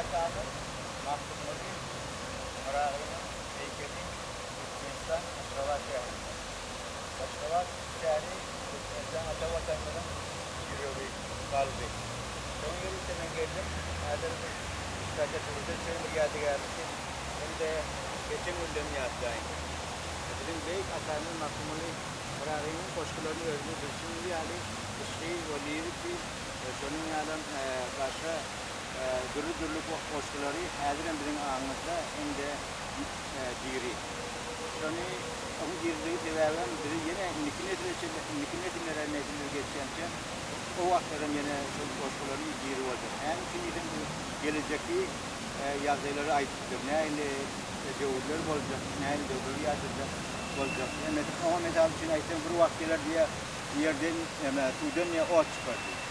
atamyz Magtymguly Pyragynyň heýkeli Türkmenistan Aşgabat şäherinde. Aşgabat şäheri Türkmenistan ata Watanymyzyň ýüregi, kalby. Şoňa ýörite men geldim. Häzir bir şaýda surata düşerin bir ýadygärlikdi hem-de geçen günlerimi ýatlaýyn. Biziň beýik atamyz Magtymguly Pyragynyň goşgularyny özümiz bilşimiz ýaly yşgy we liriki we şonuň ýalam başga dürli-dürli goşgulary häzirem biziň aňymyzda hem-de diri. Şony oň diriligi sebäbem bizi ýene indiki nesile çenli, indiki nesillere nesiller geçýänçä o wagtlaram ýene şol goşgulary diri boljak. Näme üçin diýseň bu gelejekki ýagdaýlary aýdypdyr. Nähili döwürler boljak, nähili döwürler ýaşajak boljak. Oňa mysal üçin aýtsaň bir wagt geler diýýär, ýerden, suwdan diýýär ot çykar diýýär.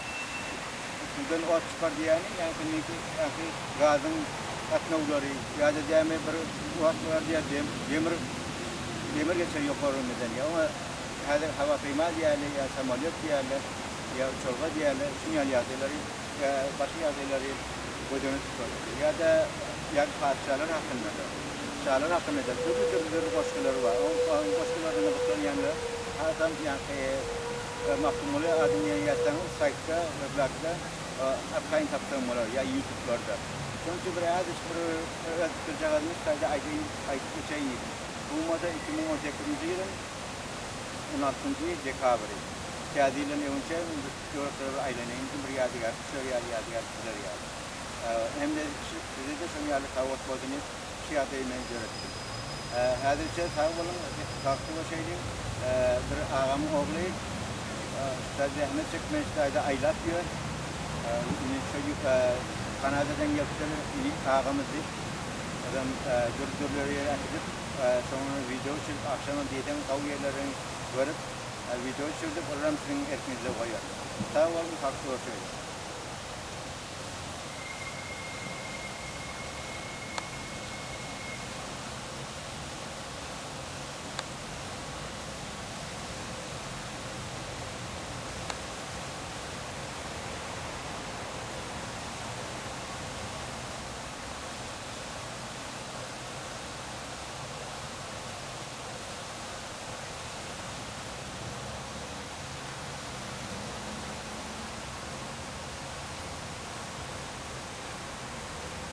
Suwdan ot çykar diýýäni, ýaňky meňki ýaňky gazyň gatnawlary ýa-da dämi bir wagt bolar diýýär, demir demir geçer ýokarymyzdan diýýär. Oňa häzir howapeýma diýýärler ýa samolýot diýýärler ýa uçarga diýýärler. Şuň ýaly ýagdaýlary ýa başga ýagdaýlary göz öňünde tutmaly. Ýa-da ýaňky patyşalar hakynda-da, şalar hakynda-da dürli-dürli goşgulary bar. Oň goşgularyna gyzyklanýanlar hasam ýaňky Magtymguly adyny ýazsaňyz saýtda, weblagda arkaýyn tapsaň bolar ýa ýutublarda. Şonuň üçin bir azajyk bir öz pikirjagazymy şu taýda aýdaýyn, aýdyp geçeýin diýdim. Bu bolmasa 2018-nji ýylyň 16-njy dekabry. Täze ýyldan öňünçä bir töwereklere bir aýlanaýyn diýdim, bir ýadygärlik düşer ýaly, ýadygärlik biler ýaly. Hem-de size-de şonuň ýaly sowgat bolsun diýip, şu ýagdaýy men döretdim. Häzirçe sag boluň, bagtly boşaýlyň. Bir agamyň ogly şuta zähmet çekmän şu taýda aýlap ýör. Indi şu Kanadadan gelipdir agamyz diýip. Ozam dürli-dürli ýere äkidip, soňra wideo düşürip, agşamam diýseň gowy ýerlerini görüp, wideo düşürdip, olaram siziň erkiňizde goýar. Sag boluň, saglyk görşeýlik.